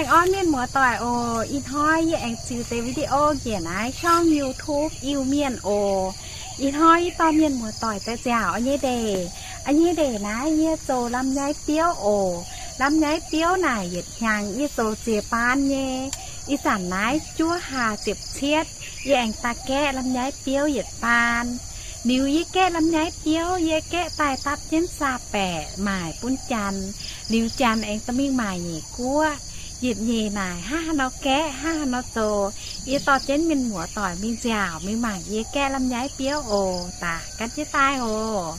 Aengx orn mienh muoz-doic oc. Ih hnoi yie aengx ziux deix video njiec naaiv ช่อง YouTube Iu-Mienh oc. Ih hnoi yie dorh mienh muoz-doic daaih nziaauc nyei ndeic. A'nyei ndeic naaiv yie zoux lamh nyaiv biouv oc. Lamh nyaiv biouv naaic yietc hnyangx yie zoux ziex baan nyei. Ih zanc naaiv juov hlaax ziepc cietv, yie aengx daaih gaeqv lamh nyaiv biouv yietc baan. Liuz yie gaeqv lamh nyaiv biouv, yie gaeqv daaih dapv jienv saa baeqc maaic bun Janx. Liuz Janx aengx dorh mingh maaic nyeic guoqv. Yietc nyeic naaic hnangv haaix nor gaeqv, hnangv haaix nor zoux, yie dorh jienv mienh muoz-doic mingh nziaauc mingh mangc yie gaeqv lamh nyaiv biouv oc. Daaih gan jienv daaih oc.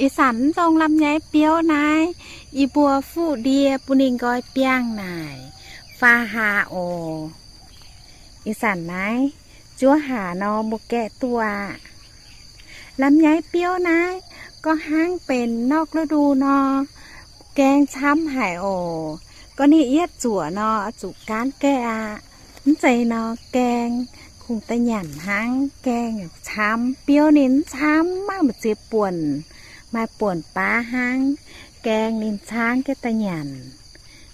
Ih zanc mv nzong lamh nyaiv biouv naaiv, yie mbuo fuqv ndie bun ninh nqoi biangh naaic, faah hlaax oc. Ih zanc naaiv juov hlaax nor mbuo gaeqv duqv aqv. Lamh nyaiv biouv naaiv gorngv hnangv benx นอกฤดู nor, gaeng camv haic oc. Gorngv ninh yietv zuoqc nor, oix zuqc gaanv gaeqv aqv. Mv zeiz nor, gaeng kungx da'nyanc hnangv, gaeng camv. Biouv ninh mv camv, maiv maaih ziex buonc, maaih buonc baav hnangv. Gaeng ninh caangv gaeqv da'nyanc.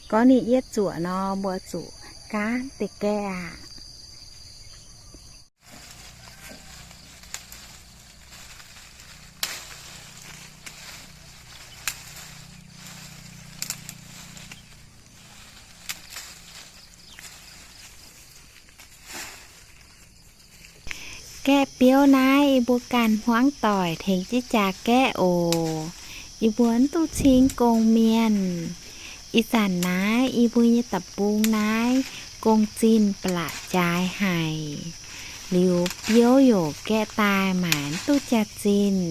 Gorngv ninh yietv zuoqc nor, mbuo zuqc gaanv deix gaeqv aqv. Gaeqv biouv naaiv yie mbuo ganh hmuangv doic tengx jienv jaax gaeqv oc. Yie mbuo mv duqv cing gong mienh. Ih zanc naaiv yie mbuo nyei da'bung naaiv gong zinh ba'laqc jaaix haic. Liuz biouv yaac gaeqv daaih maaic mv duqv jaax-zinh,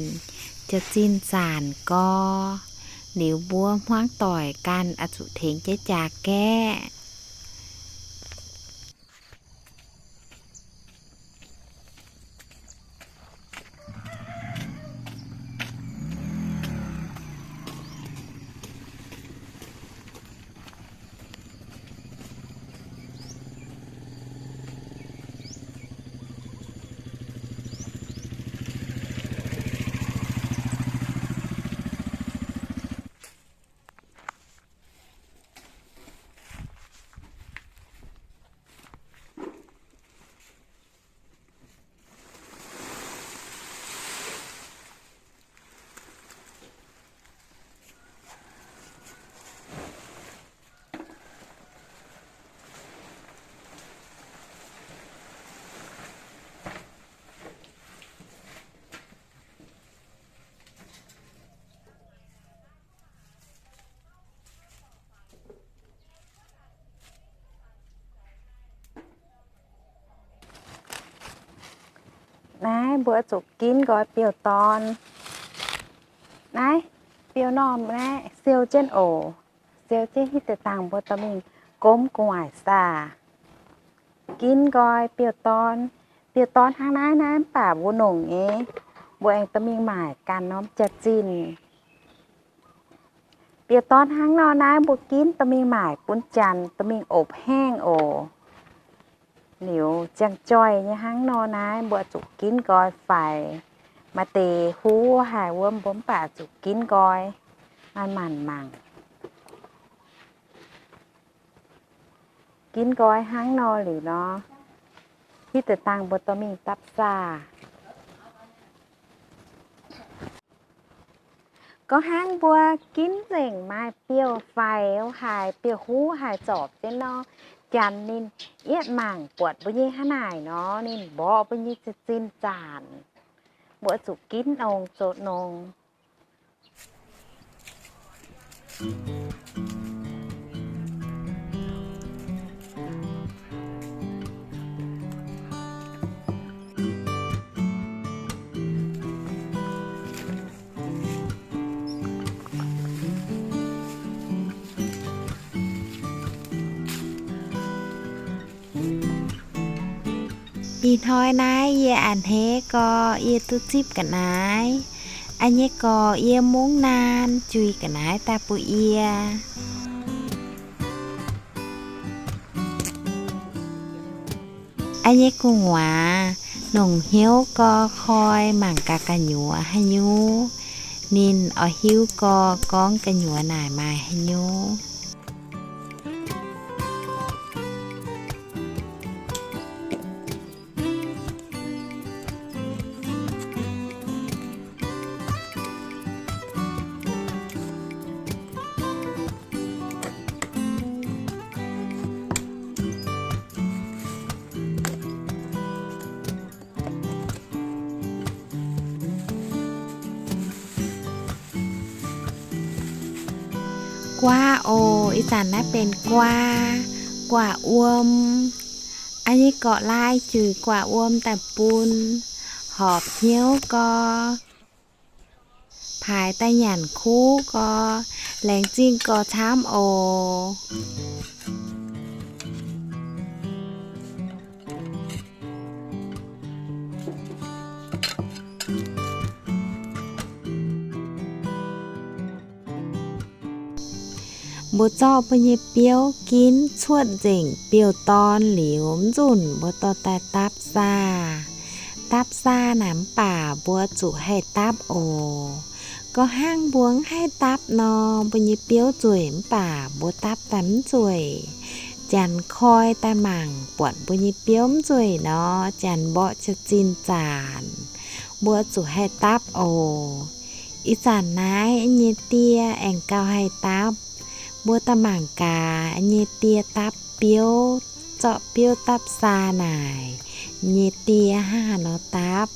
jaax-zinh zaanc gorx. Liuz mbuo hmuangv doic ganh oix zuqc tengx jienv jaax gaeqv. Naaiv mbuo zuqc ginv nqoi biouv-dorn. Naaiv biouv-normh naaiv siou jienv oc. Siou jienv hitv deix dangh mbuo dorh mingh gomv gu'nguaaic saah. Ginv nqoi biouv-dorn. Biouv-dorn hnangv naaiv, naaiv mv baac mbuo nongc nyei, mbuo aengx dorh mingh maaic ganh norm jaax-zinh. Biouv-dorn hnangv nor naaiv mbuo ginv dorh mingh maaic bun Janx dorh mingh opv haengh oc. Liuz ziangh joih nyei hnangv nor naaiv mbuo zuqc ginv nqoi faix. Maaih deix huv haic wuov mbuo mv baac zuqc ginv nqoi, maaih maanc mangc. Ginv nqoi hnangv nor liuz nor, hitv deix dangh mbuo dorh mingh dapv saah. Gorngv hnangv mbuo ginv nzengc maaih biouv faix haic, biouv huv haic zorpc jienv nor, Janx ninh yietv mangc buatc mbuo nyei hnangv naaic nor, ninh mborqv mbuo nyei jaax-zinh zaanc. Mbuo zuqc ginv nongx zoux nongx. Ih hnoi naaiv yie a'hneiv gorx, yie duqv zipv ga'naaiv. A'nyei gorx yiem mungv naan, juix ga'naaiv daaih bun yie. A'nyei gu'nguaaz nongc hnyouv gau koi mangc gaax gu'nyuoz haaix nyungc, ninh oix hiuv gau gorngv gu'nyuoz naaic maaih haaix nyungc. Guaav oc, ih zanc naaiv benx guaav, guaav wuom. A'nyei gorqv-laai juix guaav wuom daaih bun, horpc hnyouv gau, paaix daaih nyanc kuv gau, laengz zingh gau camv oc. Mbuo zorqv mbuo nyei biouv ginv cuotv nzengc biouv-dorn liuz, mv nzunc mbuo dorh daaih dapv saa. Dapv saa naaic mv baac mbuo zuqc haih dapv oc. Gorngv hnangv mbuo mv haih dapv nor, mbuo nyei biouv nzueic mv baac mbuo dapv daaih mv nzueic. Janx koi daaih mangc buatc mbuo nyei biouv mv nzueic nor, janx mborqv jaax-zinh zaanc. Mbuo zuqc haih dapv oc. Ih zanc naaiv nyei die aengx gauh haih dapv. Mbuo daaih mangc gaax nyei die dapv biouv, zorqv biouv dapv saa naaic, nyei die hnangv haaix nor dapv.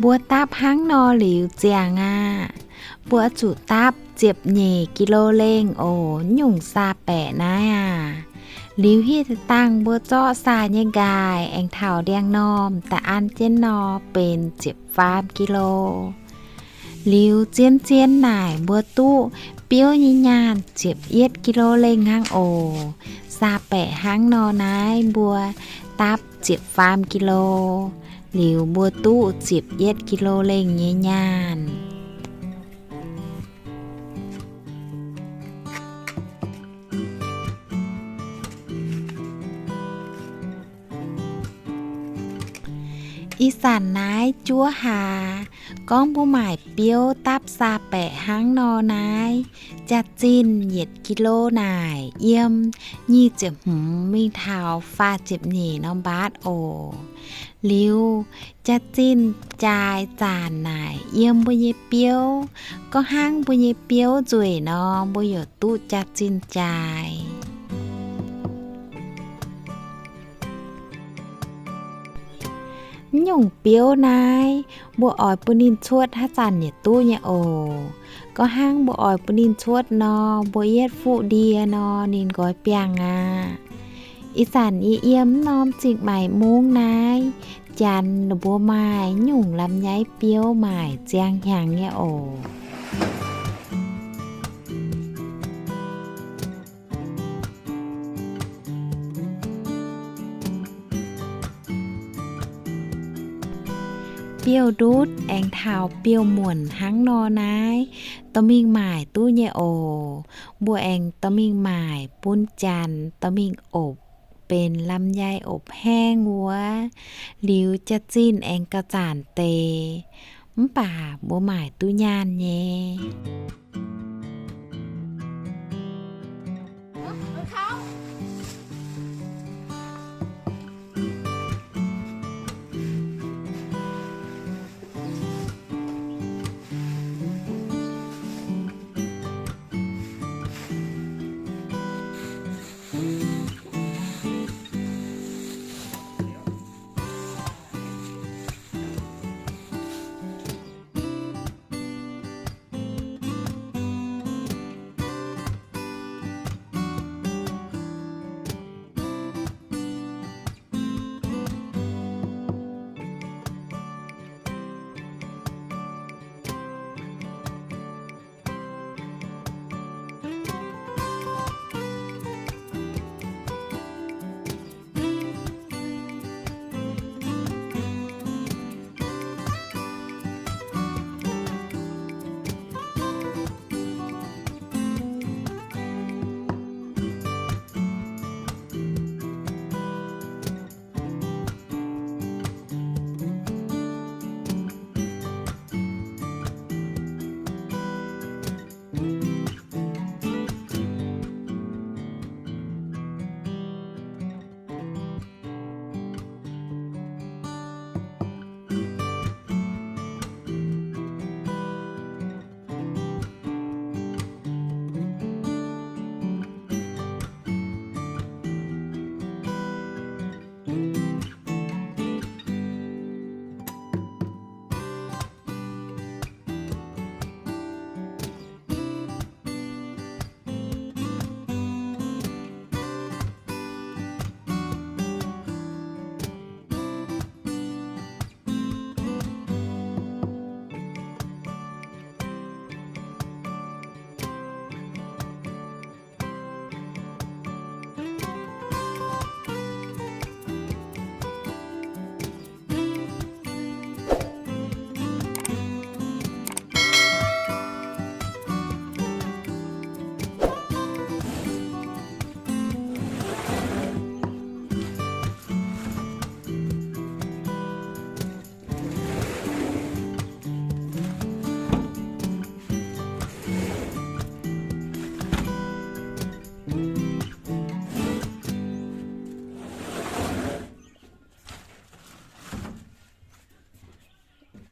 Mbuo dapv hnangv nor liuz ziangx aqv. Mbuo zuqc dapv ziepc nyeic กิโล lengh oc, nyungc saa baeqc naaiv aqv. Liuz hitv dangh mbuo zorqv saa nyei nqaaic aengx taux ndiangx-normh daaih an jienv nor benx ziepc faam กิโล. Liuz zien-zien naaic mbuo duqv biouv nyei nyaanh ziepc yietv กิโล lengh hnangv oc. Saa baeqc hnangv nor naaiv mbuo dapv ziepc faam กิโล. Liuz mbuo duqv ziepc yietv กิโล lengh nyei nyaanh. Ih zanc naaiv juov hlaax, gorngv mbuo maaic biouv dapv saa baeqc hnangv nor naaiv, jaax-zinh yietc กิโล naaic yiem nyic ziepc hmz mingh taux faah ziepc nyeic norm mbaatv oc. Liuz jaax-zinh jaaix zaanc naaic yiem mbuo nyei biouv. Gorngv hnangv mbuo nyei biouv nzueic nor, mbuo yaac duqv jaax-zinh jaaix. Mv nyungc biouv naaiv, mbuo oix bun ninh cuotv haaix zanc yietc duqv nyei oc. Gorngv hnangv mbuo oix bun ninh cuotv nor, mbuo yietv fuqv ndie nor, ninh nqoi biangh aqv. Ih zanc yie yiem mv norm zingh maaic mungv naaiv, janx ninh mbuo maaih nyungc lamh nyaiv biouv maaic ziang hnyangx nyei oc. Biouv ndutv aengx taux biouv muonc hnangv nor naaiv, dorh mingh maaic duqv nyei oc. Mbuo aengx dorh mingh maaic bun janx dorh mingh opc. benx ลำไยอบแห้ง wuov, liuz jaax-zinh aengx gauh zanc deix, mv baac mbuo maaic duqv nyaanh nyei.